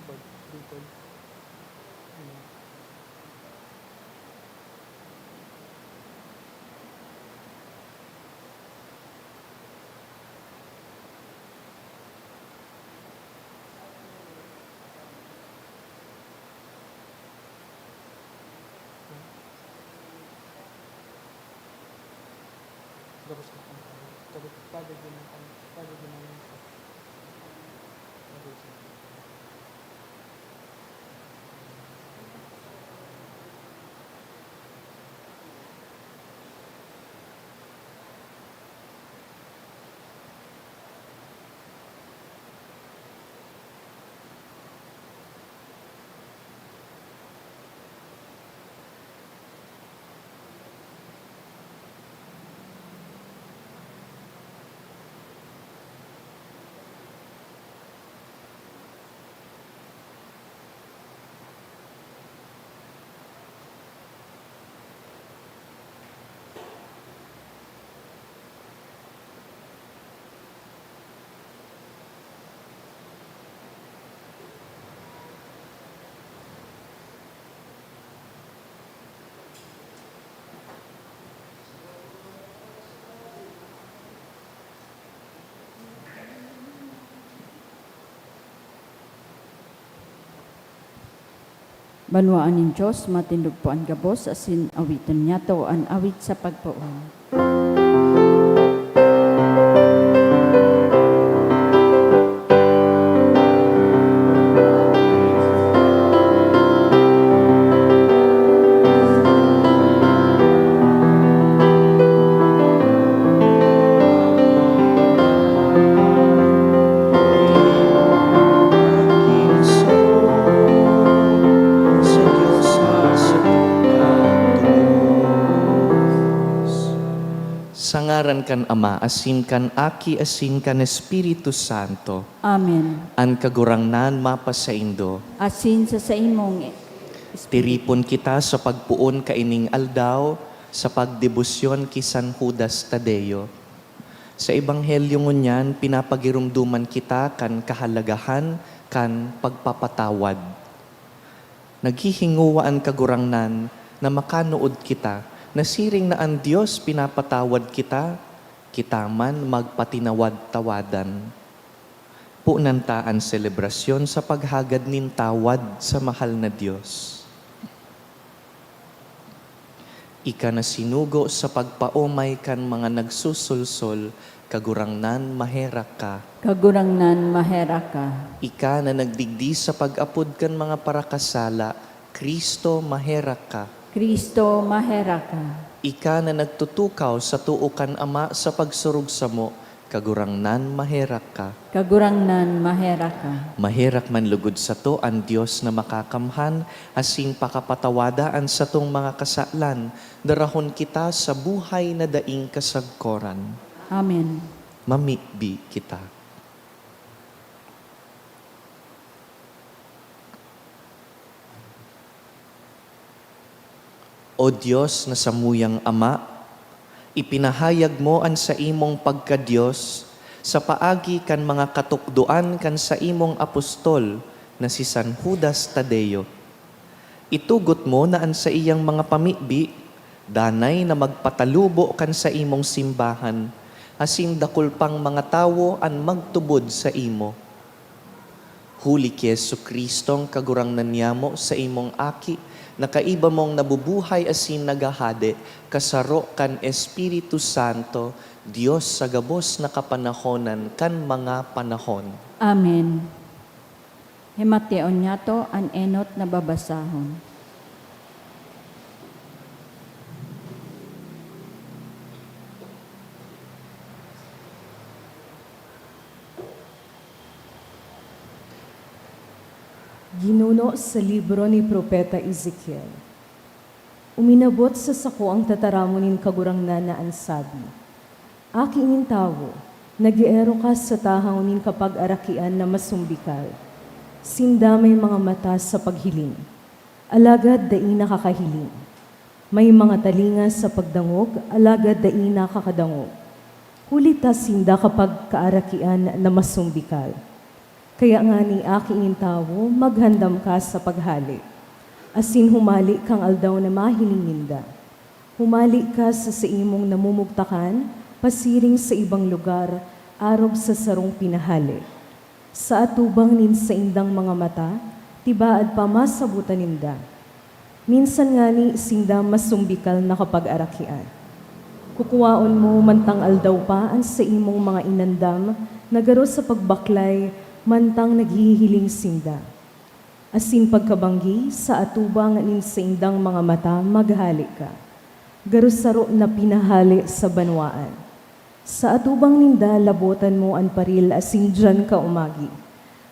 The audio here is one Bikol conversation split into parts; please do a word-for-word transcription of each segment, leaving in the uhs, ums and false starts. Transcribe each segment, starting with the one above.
Bicol. Ano? Tapos, tapos, tapos, Banwaan nin Dios, matindog po an gabos, asin awiton niyato an awit sa pagpoon. Sa ngaran kan Ama, asin kan Aki, asin kan Espiritu Santo. Amen. An Kagurangnan mapasaindo. Asin sa saimong Tiripon kita sa pagpoon kaining aldaw sa pagdebosyon ki San Judas Tadeo. Sa Ebanghelyo ngunyan, pinapagiromdoman kita kan kahalagahan kan pagpapatawad. Naghihingowa an Kagurangnan na makanood kita, na siring na an Dios pinapatawad kita, kita man magpatinawad-tawadan. Ponan ta an selebrasyon sa paghagad nin tawad sa mahal na Dios. Ika na sinugo sa pagpaomay kan mga nagsusulsol, Kagurangnan, maherak ka. Kagurangnan, maherak ka. Ika na nagdigdi sa pag-apod kan mga parakasala, Cristo, maherak ka. Cristo, maherak ka. Ika na nagtutukaw sa too kan Ama sa pagsurog samo, Kagurangnan, maherak ka. Kagurangnan, maherak ka. Maherak man lugod sato an Dios na makakamhan, asin pakapatawada an satong mga kasalan, darahon kita sa buhay na daing kasagkoran. Amen. Mamibi kita. O Dios na samuyang Ama, ipinahayag mo an saimong pagka-Dios sa paagi kan mga katukdoan kan saimong apostol na si San Judas Tadeo. Itugot mo na an saiyang mga pamibi danay na magpatalubo kan saimong simbahan, asin dakul pang mga tawo an magtubod saimo. Huli ki Jesu-Cristong Kagurangnan niyamo, saimong Aki, na kaiba mong nabubuhay asin naghahade, kasaro kan Espiritu Santo, Dios sa gabos na kapanahonan kan mga panahon. Amen. Himation niyato an enot na babasahon. Ginuno sa libro ni Propeta Ezekiel. Uminabot sa sako an tataramon nin Kagurangnan na an sabi, "Aki nin tawo, nag-eero ka sa tahaw nin kapagarakian na masumbikal. Sinda may mga mata sa paghiling, alagad dai nakakahiling. May mga talinga sa pagdangog, alagad dai nakakadangog. Huli ta sinda kapagkaarakian na masumbikal." Kaya ngani, aki nin tawo, maghandam ka sa paghale, asin humale kan aldaw na mahiling ninda. Humale ka sa saimong namumugtakan pasiring sa ibang lugar arog sa sarong pinahale. Sa atubang nin saindang mga mata, tibaad pa masabotan ninda. Minsan ngani sinda masumbikal na kapag-arakian. Kukuwaon mo mantang aldaw pa an saimong mga inandam na garo sa pagbaklay mantang naghihiling sinda. Asin pagkabanggi, sa atubang nin saindang mga mata maghale ka. Garo saro na pinahale sa banwaan. Sa atubang ninda labotan mo an paril asin diyan ka umagi.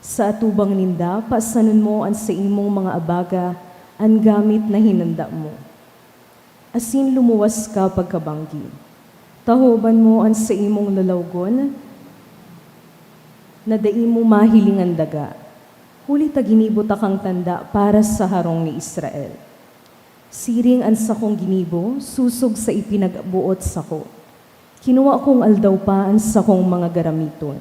Sa atubang ninda pasanon mo an saimong mga abaga, an gamit na hinanda mo. Asin lumuwas ka pagkabanggi. Tahoban mo an saimong lalawgon na dai mo mahiling an daga, huli ta ginibo takang tanda para sa harong ni Israel. Siring an sakong ginibo, sosog sa ipinagboot sako. Kinua kong aldaw pa an sakong mga garamiton.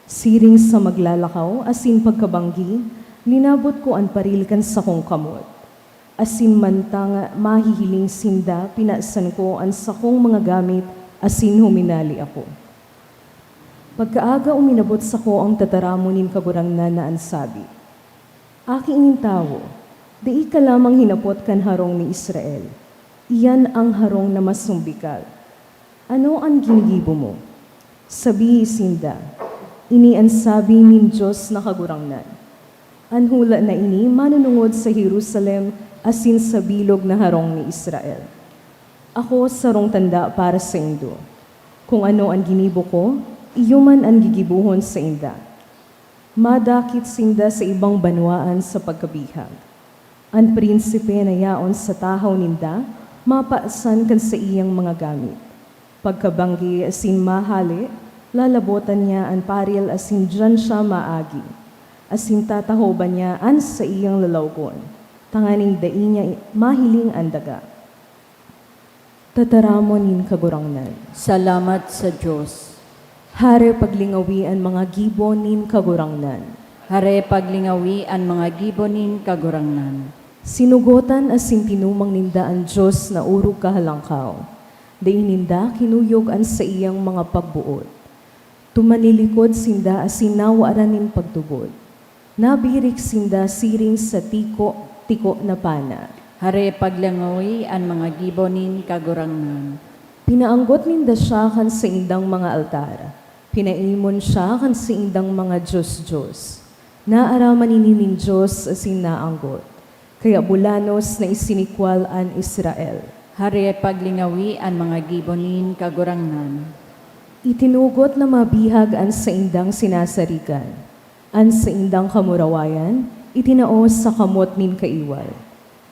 Siring sa maglalakaw asin pagkabanggi, linabot ko an paril kan sakong kamot. Asin mantang mahihiling sinda, pinasan ko an sakong mga gamit asin huminali ako. Pagkaaga, uminabot sako an tataramon nin Kagurangnan na an sabi, "Aki nin tawo, dai ka lamang hinapot kan harong ni Israel, iyan an harong na masumbikal. Ano an ginigibo mo?" Sabihi sinda, "Ini an sabi nin Dios na Kagurangnan, 'An hula na ini manunungod sa Jerusalem asin sa bilog na harong ni Israel. Ako sarong tanda para saindo. Kun ano an ginibo ko, iyo man an gigibohon sainda.'" Madakit sinda sa ibang banwaan sa pagkabihag. An prinsipe na yaon sa tahaw ninda mapasan kan saiyang mga gamit. Pagkabanggi asin mahale, lalabotan niya an paril asin diyan siya maagi, asin tatahoban niya an saiyang lalawgon, tanganing dai niya mahiling an daga. Tataramon nin Kagurangnan. Salamat sa Dios. Hare paglingawi an mga gibo nin Kagurangnan. Hare paglingawi an mga gibo nin Kagurangnan. Sinugotan asin tinumang ninda an Dios na orog kahalangkaw. Dai ninda kinuyog an saiyang mga pagboot. Tumanilikod sinda asin nawaran nin pagtubod. Nabirik sinda siring sa tiko-tiko na pana. Hare paglingawi an mga gibo nin Kagurangnan. Pinaanggot ninda siya kan saindang mga altar. Pinaimon siya kan saindang mga dios-dios. Naaraman ini nin Dios asin naanggot. Kaya bulanos na isinikwal an Israel. Hare paglingawi an mga gibo nin Kagurangnan. Itinugot na mabihag an saindang sinasarigan. An saindang kamurawayan itinao sa kamot nin kaiwal.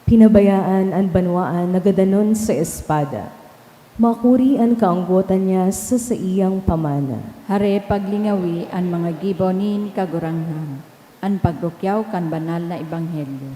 Pinabayaan an banwaan na gadanon sa espada. Makuri an kaanggotan niya sa saiyang pamana. Hare paglingawi an mga gibo nin Kagurangnan. An pagrukyaw kan banal na ebanghelyo.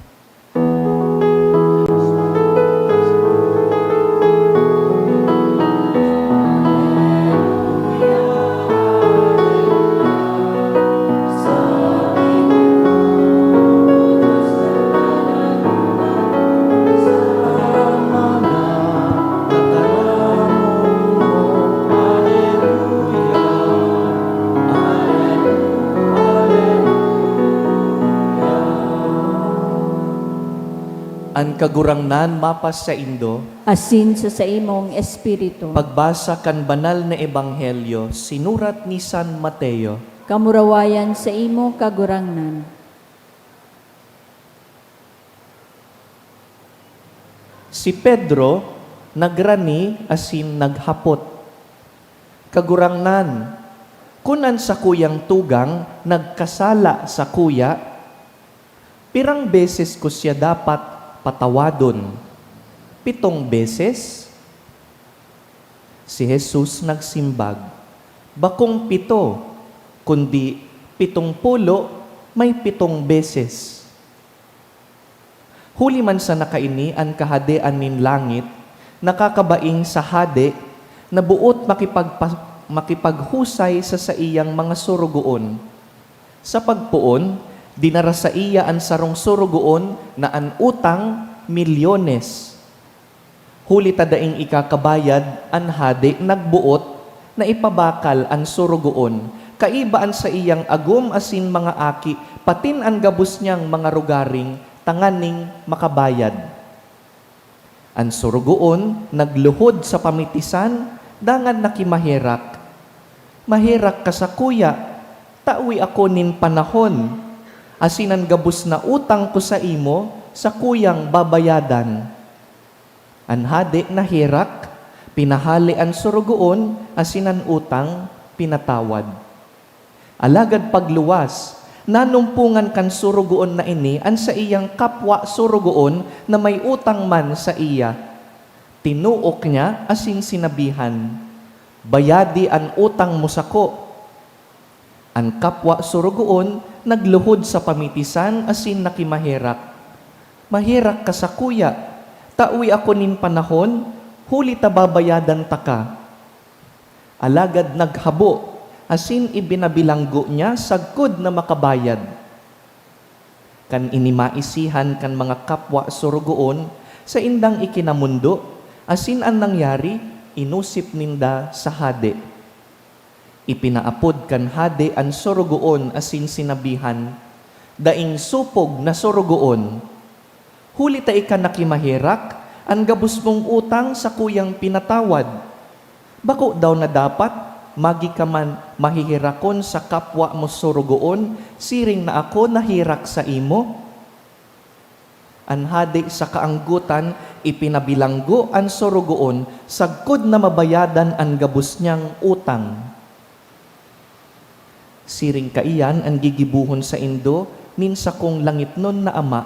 An Kagurangnan mapasaindo. Asin sa saimong espiritu. Pagbasa kan Banal na Ebanghelyo sinurat ni San Mateo. Kamurawayan saimo, Kagurangnan. Si Pedro nagrani asin naghapot, "Kagurangnan, kun an sakuyang tugang nagkasala sakuya, pirang beses ko siya dapat patawadon? Pitong beses?" Si Jesus nagsimbag, "Bakong pito, kundi pitong pulo may pitong beses." Huli man sana kaini an Kahadean nin langit nakakabaing sa hade na boot makipagpa-, makipaghusay sa saiyang mga sorogoon. Sa pagpoon, dinara saiya an sarong sorogoon na an utang milyones. Huli ta daing ikakabayad, an hade nagboot na ipabakal an sorogoon, kaiba an saiyang agom asin mga aki, patin an gabos niyang mga rogaring, tanganing makabayad. An sorogoon nagluhod sa pamitisan dangan nakimaherak, "Maherak ka sakuya, tawi ako nin panahon, asin an gabos na utang ko saimo, sakuyang babayadan." An hade naherak, pinahale an sorogoon asin an utang pinatawad. Alagad pagluwas, nanumpongan kan sorogoon na ini an saiyang kapwa sorogoon na may utang man saiya. Tinuok niya asin sinabihan, "Bayadi an utang mo sako." An kapwa sorogoon nagluhod sa pamitisan asin nakimaherak, "Maherak ka sakuya, tawi ako nin panahon, huli ta babayadan taka." Alagad naghabo asin ibinabilanggo niya sagkod na makabayad. Kan ini maisihan kan mga kapwa sorogoon, saindang ikinamondo, asin an nangyari inosip ninda sa hade. Ipinaapod kan hade an sorogoon asin sinabihan, "Daing sopog na sorogoon! Huli ta ika nakimaherak, an gabos mong utang sakuyang pinatawad. Bako daw na dapat magi ka man maheherakon sa kapwa mo sorogoon, siring na ako naherak saimo?" An hade sa kaanggotan ipinabilanggo an sorogoon sagkod na mabayadan an gabos niyang utang. Siring kaiyan an gigibohon saindo nin sakong langitnon na Ama,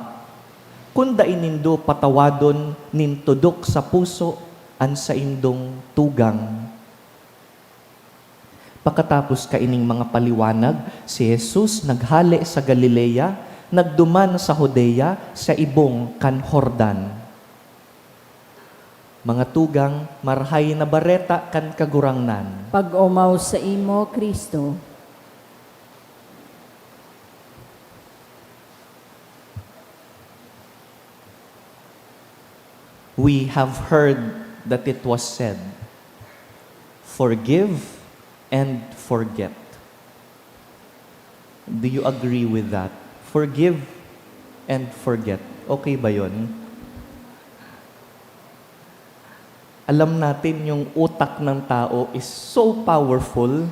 kun dai nindo patawadon nin tudok sa puso an saindong tugang. Pakatapos kaining mga paliwanag, si Jesus naghale sa Galilea, nagduman sa Judea, sa ibong kan Jordan. Mga tugang, Marahay na Bareta kan Kagurangnan. Pag-omaw saimo, Cristo. We have heard that it was said, "Forgive and forget." Do you agree with that? Forgive and forget. Okay ba yun? Alam natin yung utak ng tao is so powerful,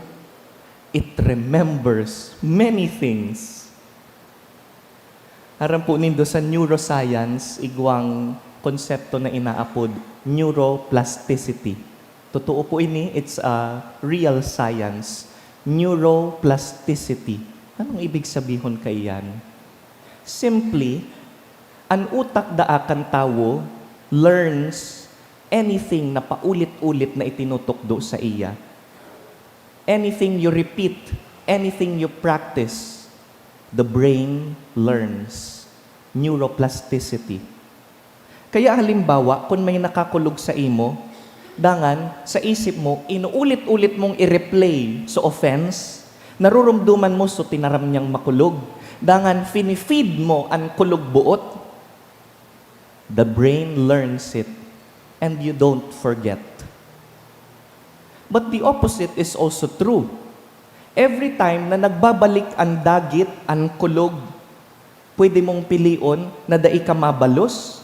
it remembers many things. Aram po nindo sa neuroscience, igwang konsepto na inaapod neuroplasticity. Totoo po ini, it's a real science. Neuroplasticity. Anong ibig sabihon kaiyan? Simply, an utak daa kan tawo learns anything na paulit-ulit na itinutukdo sa iya. Anything you repeat, anything you practice, the brain learns. Neuroplasticity. Kaya halimbawa, kun may nakakulog sa imo, dangan sa isip mo, inuulit-ulit mong i-replay so offense, narurumduman mo so tinaram niyang makulog, dangan fini-feed mo an kulog boot, the brain learns it and you don't forget. But the opposite is also true. Every time na nagbabalik an dagit, an kulog, pwede mong pilion na dai ka mabalos,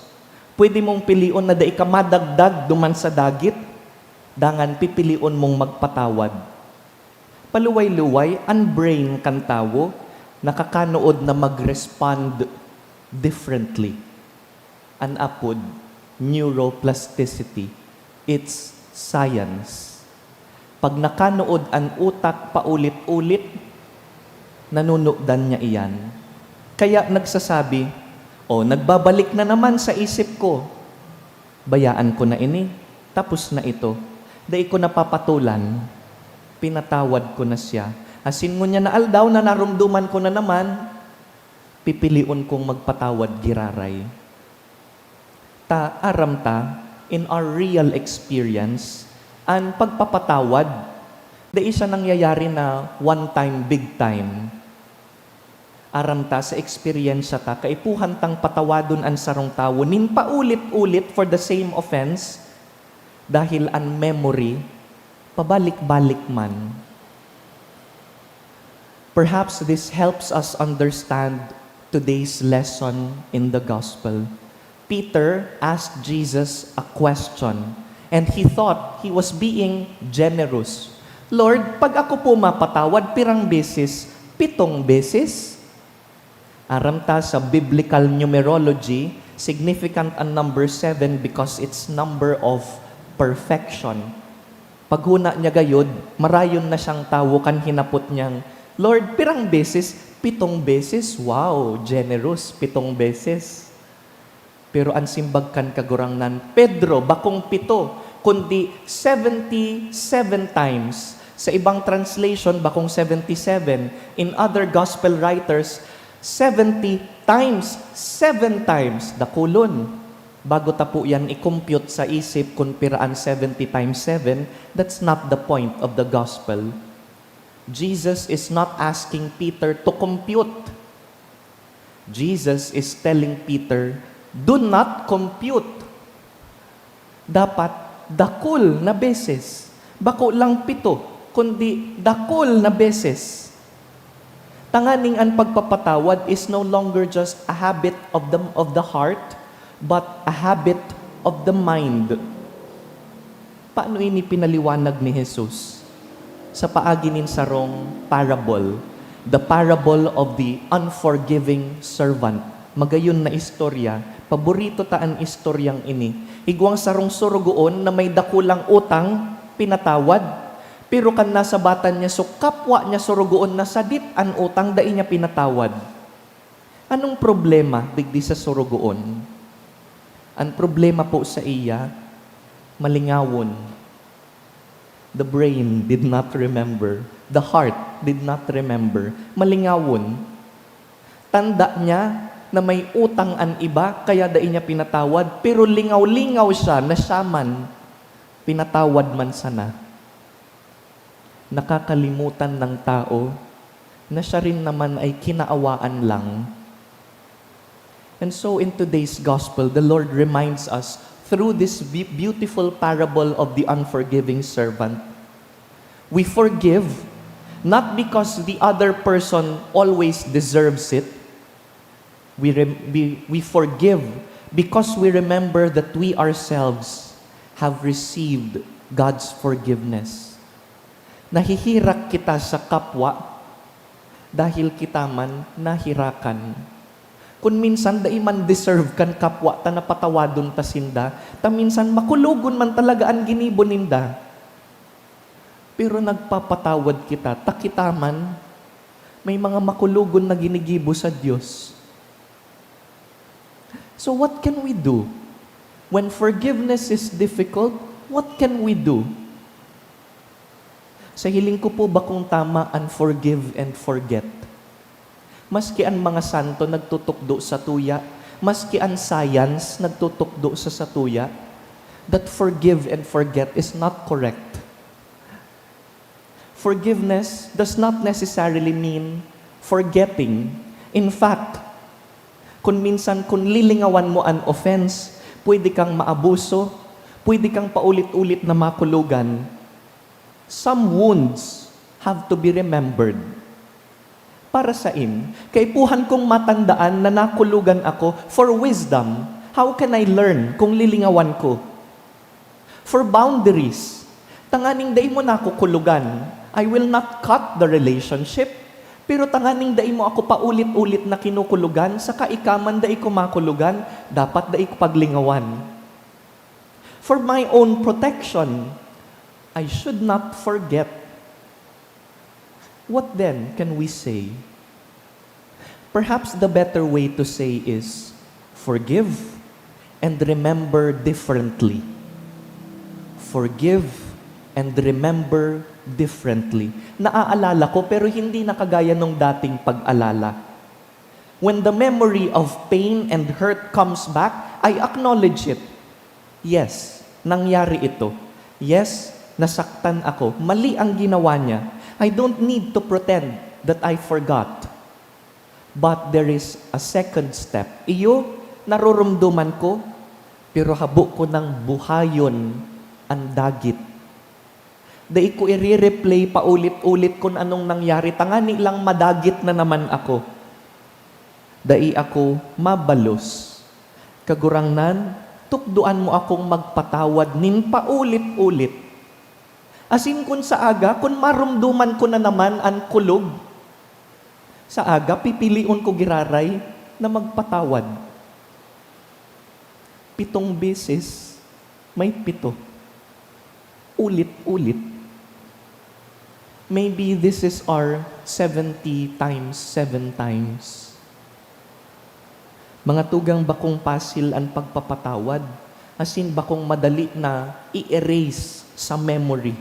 pwede mong pilion na dai ka madagdag duman sa dagit, dangan pipilion mong magpatawad. Paluway-luway, an brain kan tawo nakakanood na mag-respond differently. An apod, neuroplasticity, it's science. Pag nakanood an utak paulit-ulit, nanunudan niya iyan. Kaya nagsasabi, "O, nagbabalik na naman sa isip ko. Bayaan ko na ini. Tapos na ito. Dai ko na papatolan. Pinatawad ko na siya. Asin ngunyan na aldaw na narumduman ko na naman, pipilion kong magpatawad giraray." Ta, aram ta, in our real experience, an pagpapatawad, dai siya nangyayari na one time, big time. Aram ta sa eksperyensya ta, kaipuhan tang patawadon an sarong tawo nin paulit-ulit for the same offense, dahil an memory, pabalik-balik man. Perhaps this helps us understand today's lesson in the gospel. Peter asked Jesus a question, and he thought he was being generous. "Lord, pag ako po mapatawad, pirang beses? Pitong beses?" Aram ta sa biblical numerology, significant ang number seven because it's number of perfection. Paghuna niya gayod, marayon na siyang tawo kan hinapot niyang, "Lord, pirang beses?" "Pitong beses." "Wow, generous, pitong beses." Pero an simbag kan Kagurangnan, "Pedro, bakong pito, kundi seventy-seven times." Sa ibang translation, bakong seventy-seven. In other gospel writers, seventy times, seven times. Dakulon. Bago ta po yan i-compute sa isip kung pira an seventy times seven, that's not the point of the gospel. Jesus is not asking Peter to compute. Jesus is telling Peter, "Do not compute." Dapat dakul na beses. Bako lang pito, kundi dakul na beses. Tanganing an pagpapatawad is no longer just a habit of the, of the heart, but a habit of the mind. Paano ini pinaliwanag ni Jesus? Sa paagi nin sarong parable, the parable of the unforgiving servant. Magayon na istorya, paborito ta an istoryang ini. Igwang sarong sorogoon na may dakulang utang, pinatawad. Pero kan nasabatan niya so kapwa niya sorogoon na sadit an utang, dai niya pinatawad. Anong problema digdi sa sorogoon? An problema po saiya, malingawon. The brain did not remember. The heart did not remember. Malingawon. Tanda niya na may utang an iba, kaya dai niya pinatawad, pero lingaw-lingaw siya na siya man, pinatawad man sana. Nakakalimutan ng tao na siya rin naman ay kinaawaan lang. And so in today's gospel, the Lord reminds us through this be-, beautiful parable of the unforgiving servant, we forgive not because the other person always deserves it. We rem-, we, we forgive because we remember that we ourselves have received God's forgiveness. Nahihirak kita sa kapwa dahil kita man nahirakan. Kun minsan, dai man deserve kan kapwa ta na patawadon ta sinda, ta minsan makulogon man talaga an ginibo ninda. Pero nagpapatawad kita, ta kita man may mga makulogon na ginigibo sa Dios. So what can we do? When forgiveness is difficult, what can we do? Sa hiling ko po, bakong tama an forgive and forget. Maski an mga santo nagtutukdo sa tuya, maski an science nagtutukdo sa satuya, that forgive and forget is not correct. Forgiveness does not necessarily mean forgetting. In fact, kun minsan, kun lilingawan mo an offense, pwede kang maabuso, pwede kang paulit-ulit na makulogan. Some wounds have to be remembered. Para sain, kaipuhan kong matandaan na nakulogan ako for wisdom. How can I learn kung lilingawan ko? For boundaries. Tanganing dai mo nakukulogan, I will not cut the relationship. Pero tanganing dai mo ako paulit-ulit na kinukulogan, saka ika man dai ko makulogan, dapat dai ko paglingawan. For my own protection, I should not forget. What then can we say? Perhaps the better way to say is, "Forgive and remember differently." Forgive and remember differently. Naaalala ko, pero hindi na kagaya nung dating pag-alala. When the memory of pain and hurt comes back, I acknowledge it. Yes, nangyari ito. Yes, nasaktan ako. Mali ang ginawa niya. I don't need to pretend that I forgot. But there is a second step. Iyo, naroromdoman ko, pero habo ko nang buhayon an dagit. Dai ko ire-replay paulit-ulit kun anong nangyari, tangani lang madagit na naman ako. Dai ako mabalos. Kagurangnan, tukdoan mo akong magpatawad nin paulit-ulit. Asin kun sa aga, kun maromdoman ko na naman an kulog, sa aga, pipilion ko giraray na magpatawad. Pitong beses, may pito. Ulit-ulit. Maybe this is our seventy times seven times. Mga tugang, bakong pasil an pagpapatawad, asin bakong madali na i-erase sa memory.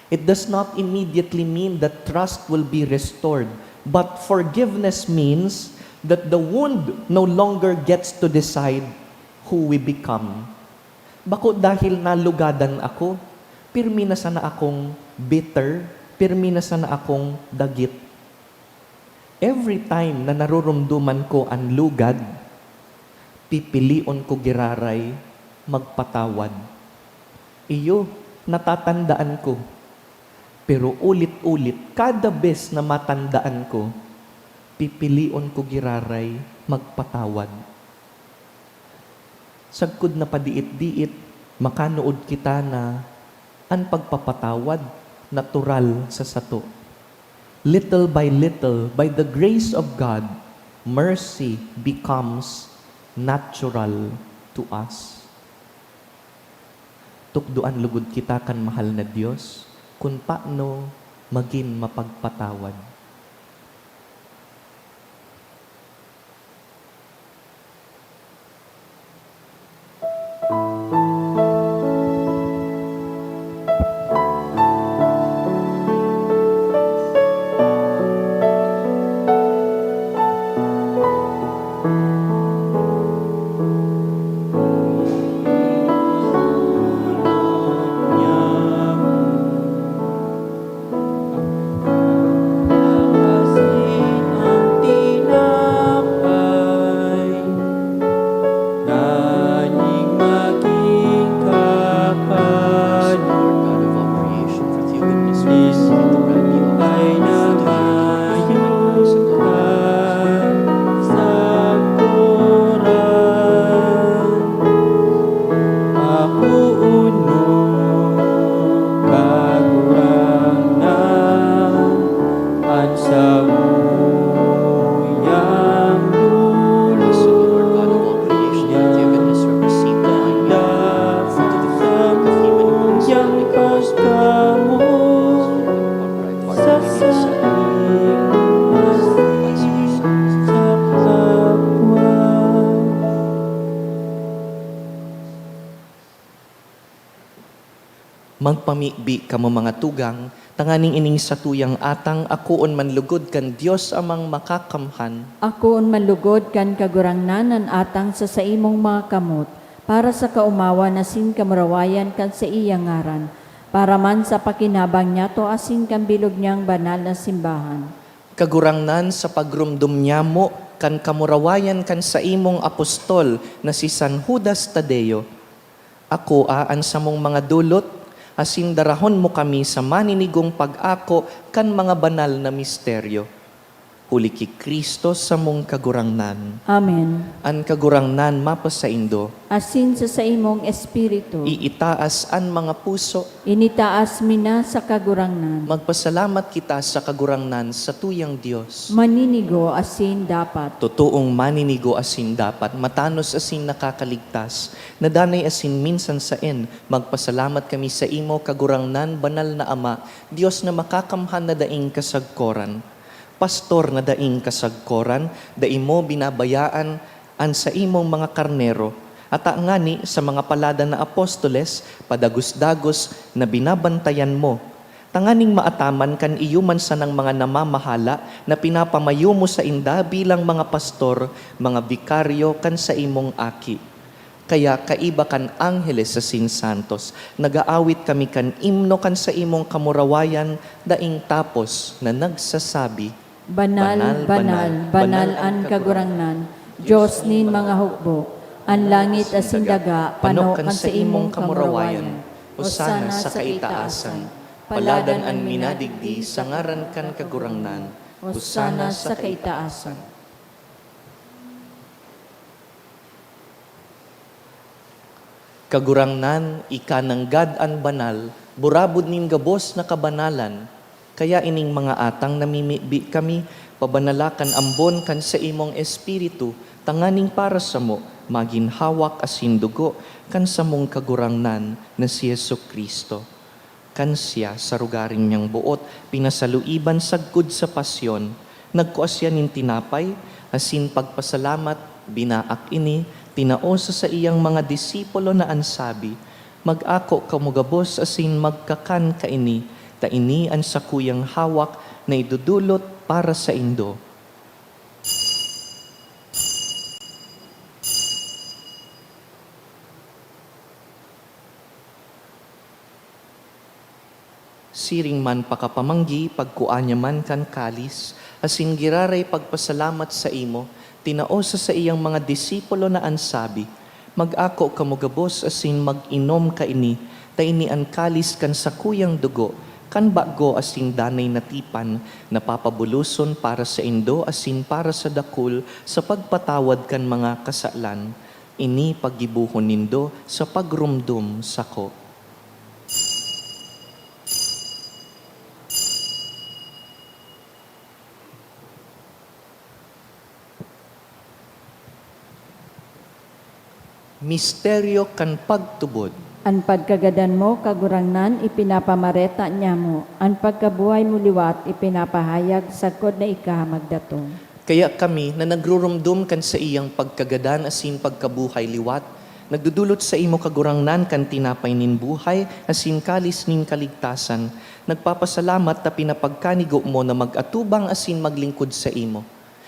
It does not immediately mean that trust will be restored, but forgiveness means that the wound no longer gets to decide who we become. Bako dahil nalugadan ako, pirmi na sana akong bitter, pirmi na sana akong dagit. Every time na naroromdoman ko an lugad, pipilion ko giraray magpatawad. Iyo, natatandaan ko. Pero ulit-ulit, kada bes na matandaan ko, pipilion ko giraray magpatawad. Sagkod na padiit-diit, makanood kita na an pagpapatawad natural sa sato. Little by little, by the grace of God, mercy becomes natural to us. Tukdoan lugod kita kan mahal na Dios kun paano magin mapagpatawad. Ako, Kagurangnan, an samuyang lulong niya, an samuyang pagkamoot sa saimong asin sa kapwa. Magpamibi kamo, mga tugang, tanganing ining satuyang atang akoon man lugod kan Dios Amang Makakamhan. Akoon man lugod kan Kagurangnan an atang sa saimong mga kamot, para sa kaomawan asin kamurawayan kan saiyang ngaran, para man sa pakinabang niyato asin kan bilog niyang banal na simbahan. Kagurangnan, sa pagromdom niyamo kan kamurawayan kan saimong apostol na si San Judas Tadeo, akoa an samong mga dolot, asin darahon mo kami sa maninigong pag-ako kan mga banal na misteryo. Huli ki Cristo, samong Kagurangnan. Amen. An Kagurangnan mapasaindo. Asin sa saimong espiritu. Iitaas an mga puso. Initaas mi na sa Kagurangnan. Magpasalamat kita sa Kagurangnan, satuyang Dios. Maninigo asin dapat. Totoong maninigo asin dapat, matanos asin nakakaligtas, na danay asin minsan saen, magpasalamat kami saimo, Kagurangnan, Banal na Ama, Dios na Makakamhan na daing kasagkoran, Pastor na daing kasagkoran, dai mo binabayaan an saimong mga karnero, ata ngani sa mga palada na apostoles, padagos-dagos na binabantayan mo, tanganing maataman kan iyo man sanang mga namamahala na pinapamayo mo sainda bilang mga pastor, mga bikaryo kan saimong Aki. Kaya kaiba kan angheles asin santos, nag-aawit kami kan imno kan saimong kamurawayan daing tapos na nagsasabi, Banal, banal, banal an Kagurangnan, Dios nin mga hukbo. An langit asin daga pano kan saimong kamurawayan. Hosana sa kaitaasan. Paladan an minadigdi sa ngaran kan Kagurangnan. Hosana sa kaitaasan. Kagurangnan, ika nanggad an banal, burabod nin gabos na kabanalan. Kaya ining mga atang namimibi kami, pabanala kan ambon kan saimong Espiritu, tanganing para samo magin hawak asin dugo kan samong Kagurangnan na si Jesu-Cristo. Kan siya, sa rogaring niyang boot, pinasaluiban sagkod sa pasyon, nagkua siya nin tinapay, asin pagpasalamat, binaak ini, tinao sa saiyang mga disipulo na an sabi, "Mag-ako kamo gabos asin magkakan kaini, ta ini an sakuyang hawak na idodolot para saindo." Siring man pakapamanggi, pagkua niya man kan kalis, asin giraray pagpasalamat saimo, tinao sa saiyang mga disipulo na an sabi, "Mag-ako kamo gabos asin mag-inom kaini, ta ini an kalis kan sakuyang dugo, kan bago asin danay na tipan, na papabuloson para saindo asin para sa dakul sa pagpatawad kan mga kasalan. Ini paggibohon nindo sa pagromdom sako." Misteryo kan pagtubod. An pagkagadan mo, Kagurangnan, ipinapamareta niamo. An pagkabuhay mo liwat ipinapahayag sagkod na ika magdatong. Kaya kami na nagruromdom kan saiyang pagkagadan asin pagkabuhay liwat, nagdodolot saimo, Kagurangnan, kan tinapay nin buhay asin kalis nin kaligtasan, nagpapasalamat ta pinapagkanigo mo na mag-atubang asin maglingkod saimo.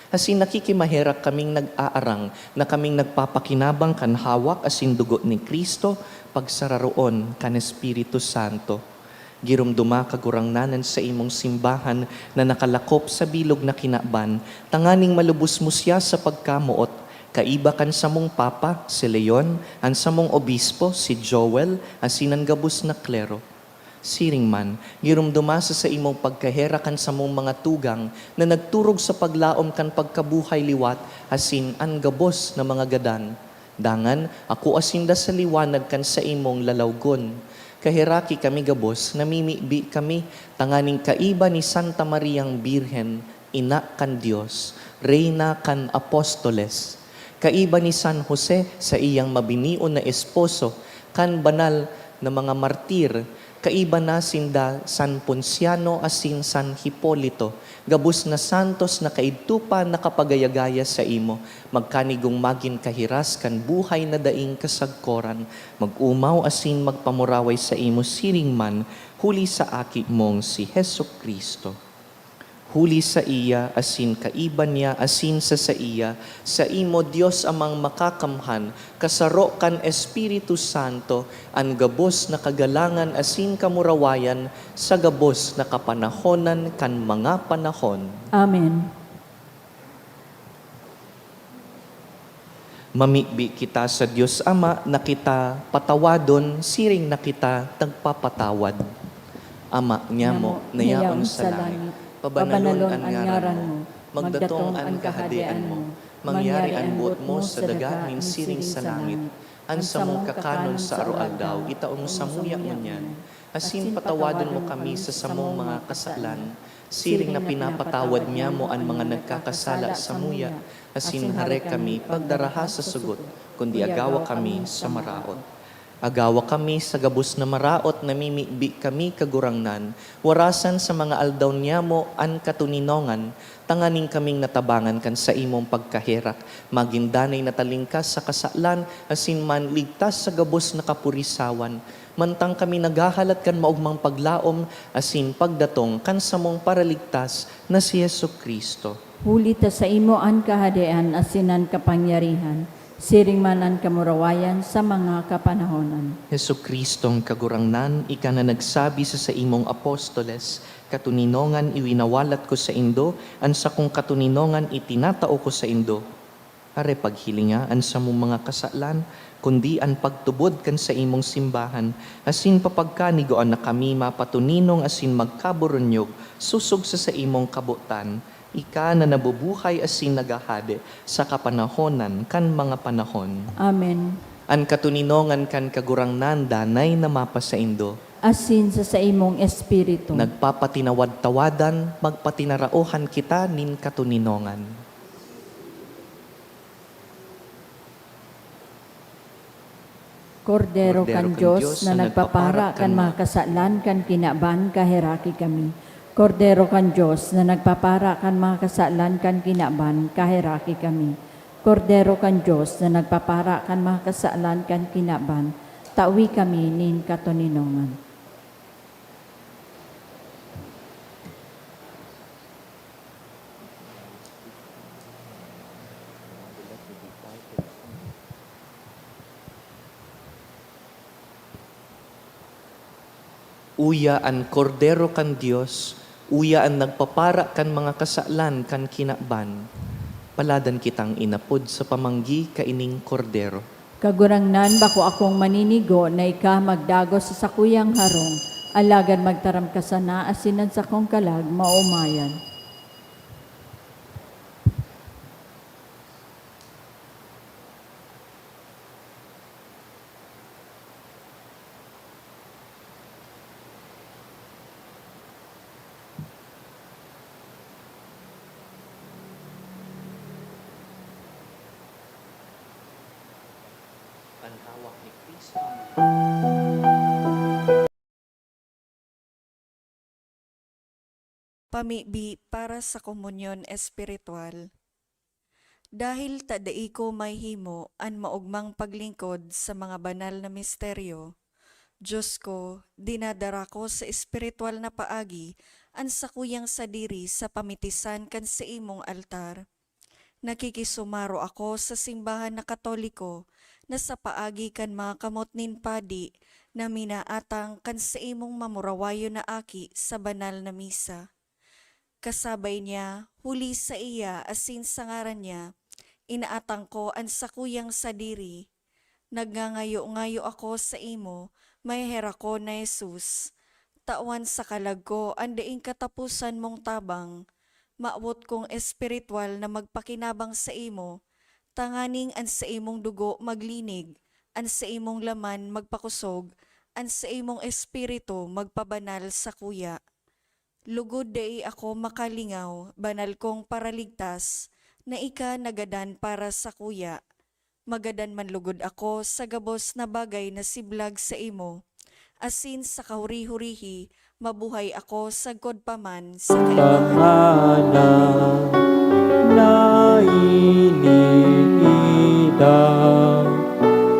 Asin nakikimaherak kaming nag-aarang na kaming nagpapakinabang kan hawak asin dugo ni Cristo, pagsararoon kan Espiritu Santo. Giromdoma, Kagurangnan, an saimong simbahan na nakalakop sa bilog na kinaban, tanganing malubos mo siya sa pagkamoot, kaiba kan samong Papa, si Leon, an samong Obispo, si Joel, asin an gabos na klero. Siring man, giromdoma sa saimong pagkaherak an samong mga tugang na nagturog sa paglaom kan pagkabuhay liwat asin an gabos na mga gadan. Dangan, akua sinda sa liwanag kan saimong lalawgon. Kaheraki kami gabos, namimibi kami, tanganing kaiba ni Santa Mariang Birhen, Ina kan Dios, Reyna kan Apostoles, kaiba ni San Jose, saiyang mabinion na esposo, kan banal na mga martir, kaiba na sinda San Ponciano asin San Hipolito, gabos na santos na kaidto pa nakapagaya-gaya saimo, magkanigong magin kahiras kan buhay na daing kasagkoran, mag-omaw asin magpamuraway saimo siring man, huli sa Aki mong si Jesu-Cristo. Huli saiya, asin kaiba niya, asin sa saiya, saimo, Dios Amang Makakamhan, kasaro kan Espiritu Santo, an gabos na kagalangan asin kamurawayan sa gabos na kapanahonan kan mga panahon. Amen. Mamibi kita sa Dios Ama na kita patawadon siring na kita nagpapatawad. Ama niamo na yaon sa langit, pabanalon an ngaran mo, magdatong an kahadean mo, mangyari an boot mo sa daga nin siring sa langit. An samong kakanon sa aroaldaw, itaong samuya ngunyan. Asin patawadon mo kami sa samong mga kasalan, siring na pinapatawad niamo an mga nagkakasala samuya, asin hare kami pagdaraha sa sugot, kundi agawa kami sa maraot. Agawa kami sa gabos na maraot, namimibi kami, Kagurangnan, warasan sa mga aldaw niamo an katoninongan, tanganing kaming natabangan kan saimong pagkaherak, magin danay na talingkas sa kasalan, asin man ligtas sa gabos na kapurisawan, mantang kami naghahalat kan maogmang paglaom asin pagdatong kan samong Paraligtas na si Jesu-Cristo. Huli ta saimo an kahadean asin an kapangyarihan, siring man an kamurawayan sa mga kapanahonan. Jesu-Cristong Kagurangnan, ika na nagsabi sa saimong apostoles, Katoninongan iwinawalat ko saindo, an sakong katoninongan itinatao ko saindo. Hare paghilinga an samong mga kasalan, kundi an pagtubod kan saimong simbahan, asin papagkanigoan na kami mapatoninong asin magkaburunyog sosog sa saimong kabotan, ika na nabubuhay asin naghahade sa kapanahonan kan mga panahon. Amen. An katoninongan kan Kagurangnan danay na mapasaindo. Asin sa saimong espiritu. Nagpapatinawad-tawadan, magpatinaraohan kita nin katoninongan. Kordero kan Dios na nagpapara kan mga kasalan kan kinaban, kaheraki kami. Kordero kan Dios na nagpapara kan mga kasalan kan kinaban, kaheraki kami. Kordero kan Dios na nagpapara kan mga kasalan kan kinaban, tawi kami nin katoninongan. Uya an Kordero kan Dios, uya an nagpapara kan mga kasalan kan kinaban. Paladan kitang inapod sa pamanggi kaining Kordero. Kagurangnan, bako akong maninigo na ika magdagos sa sakuyang harong, alagad magtaram ka sana asin an sakong kalag maomayan. An hawak ni Cristo. Pamibi para sa komunyon espiritual. Dahil ta dai ko mahihimo an maogmang paglingkod sa mga banal na misteryo, Dios ko, dinadara ko sa espiritual na paagi an sakuyang sadiri sa pamitisan kan saimong altar. Nakikisumaro ako sa simbahan na Katoliko na sa paagi kan mga kamot nin padi na minaatang kan saimong mamurawayon na aki sa banal na misa. Kasabay niya, huli saiya asin sa ngaran niya, inaatang ko an sakuyang sadiri. Nagngangayo-ngayo ako saimo, maheherakon na Jesus, tawan sa kalag ko an daing kataposan mong tabang. Mawot kong espiritual na magpakinabang saimo, tanganing an saimong dugo maglinig, an saimong laman magpakosog, an saimong espiritu magpabanal sakuya. Lugod dai ako makalingaw, banal kong Paraligtas, na ika nagadan para sakuya. Magadan man lugod ako sa gabos na bagay na siblag saimo, asin sa kahuri-hurihi mabuhay ako sagkod pa man sa kaipuhan. Tangana na iniidang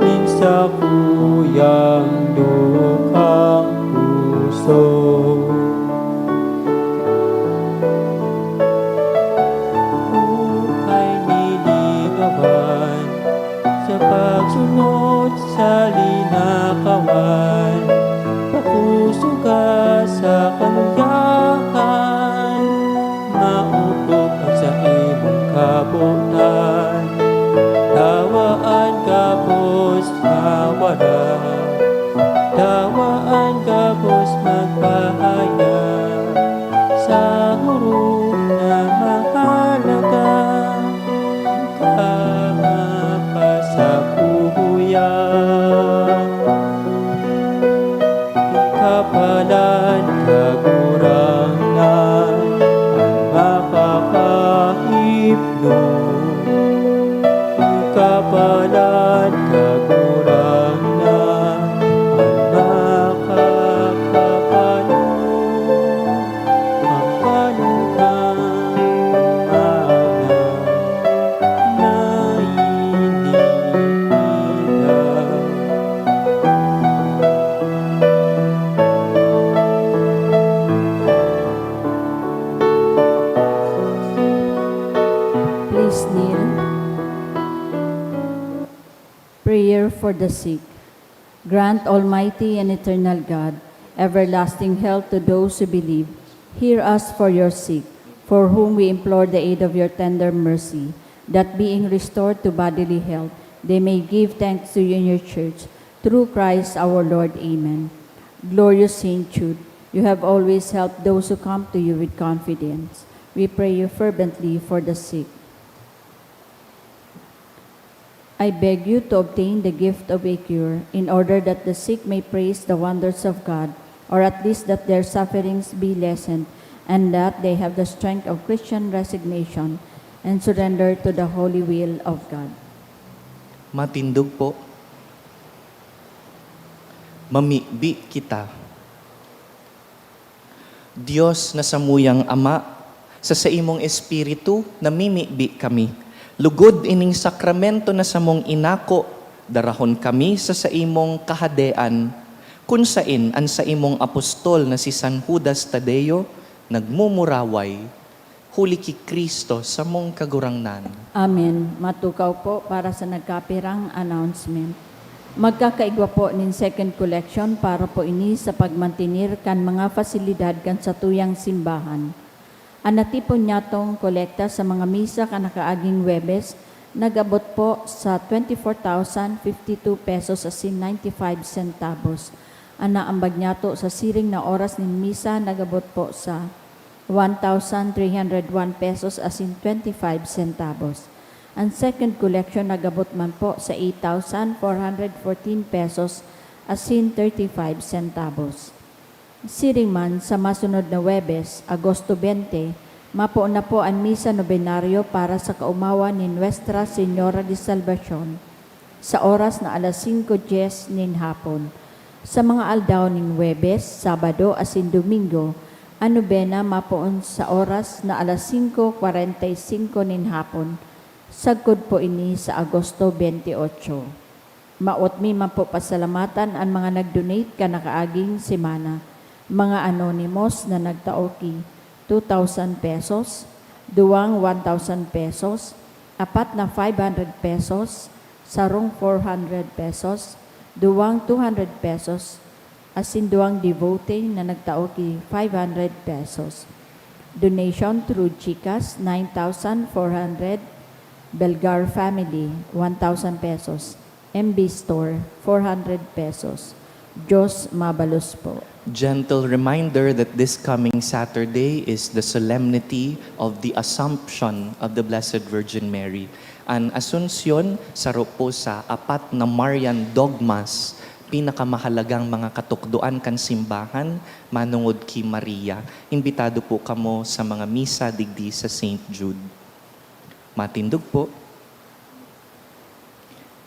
nin sakuyang dukang puso. Buhay nilingawan sa pagsunod sa linakawan, pakusuga sa kaluyahan, maupog ang saimong kabotan. Tawa an gabos mawara, tawa an gabos magpahayag sa hurog na mahalaga. Kamapasakuya, kapalan Kagurangnan an makakahipno. Kapalan Kagurangnan an makakapano. Ang panukang mana na iniilaw. Please kneel. Prayer for the sick. Grant, Almighty and Eternal God, everlasting health to those who believe, Hear us for your sick, for whom we implore the aid of your tender mercy, that being restored to bodily health, they may give thanks to you in your church, through Christ our Lord. Amen. Glorious Saint Jude, you have always helped those who come to you with confidence. We pray you fervently for the sick. I beg you to obtain the gift of a cure, in order that the sick may praise the wonders of God, or at least that their sufferings be lessened, and that they have the strength of Christian resignation and surrender to the holy will of God. Matindog po. Mamibi kita. Dios na samuyang Ama, sa saimong Espiritu namimibi kami. Lugod ining sakramento na samong inako, darahon kami sa saimong kahadean, kun saen an saimong apostol na si San Judas Tadeo nagmumuraway, huli ki Cristo samong Kagurangnan. Amen. Matukaw po para sa nagkapirang announcement. Magkakaigwa po nin second collection para po ini sa pagmantener kan mga fasilidad kan satuyang simbahan. An natipon nyatong kolekta sa mga misa kan nakaaging Huwebes nag-abot po sa twenty-four thousand fifty-two pesos asin ninety-five centavos. An naambag nyato sa siring na oras nin misa nag-abot po sa one thousand three hundred one pesos asin twenty-five centavos. An second collection nag-abot man po sa eight thousand four hundred fourteen pesos asin thirty-five centavos. Siring man, sa masunod na Huwebes, Agosto twenty, mapoon na po an Misa Nobenaryo para sa kaomawan ni Nuestra Señora de Salvacion sa oras na alas singko dyes nin hapon. Sa mga aldaw nin Huwebes, Sabado asin Domingo, an nobena mapoon sa oras na alas singko kwarenta y singko nin hapon, sagkod po ini sa Agosto twenty-eight. Mawot mi man po pasalamatan an mga nag-donate kan nakaaging semana, mga anonymous na nagtao ki two thousand pesos, duwang one thousand pesos, apat na five hundred pesos, sarong four hundred pesos, duwang two hundred pesos, asin duwang devotee na nagtao ki five hundred pesos. Donation through GCash, nine thousand four hundred. Belgar family, one thousand pesos. M B Store, four hundred pesos. Diyos mabalos po. Gentle reminder that this coming Saturday is the solemnity of the Assumption of the Blessed Virgin Mary. An Asunsyon, saro po sa apat na Marian dogmas, pinakamahalagang mga katukdoan kan simbahan manungod ki Maria. Imbitado po kamo sa mga misa digdi sa Saint Jude. Matindog po.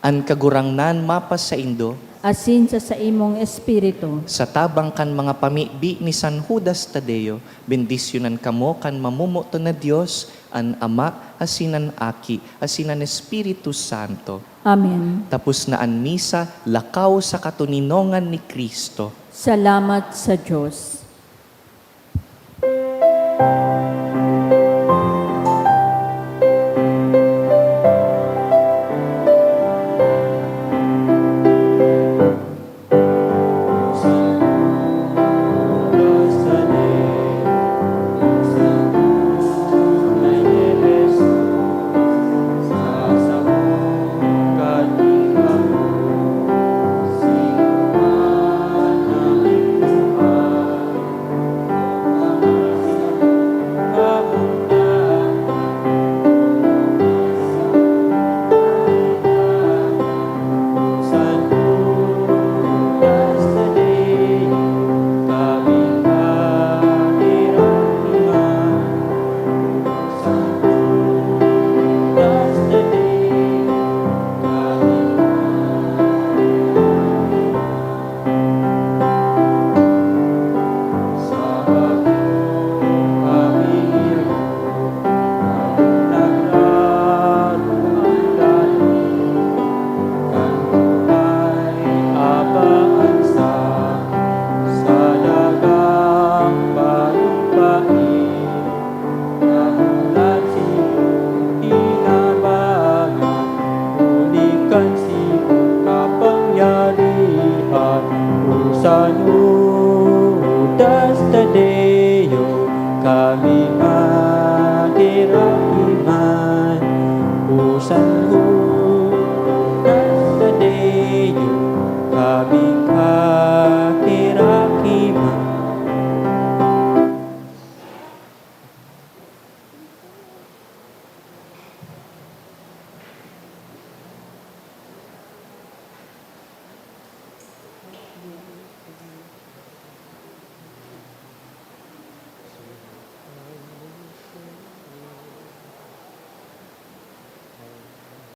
An Kagurangnan mapasaindo. Asin sa saimong espiritu. Sa tabang kan mga pamibi ni San Judas Tadeo, bendisyonan kamo kan mamomoton na Dios, an Ama, asin an Aki, asin an Espiritu Santo. Amen. Tapos na an misa, lakaw sa katoninongan ni Cristo. Salamat sa Diyos.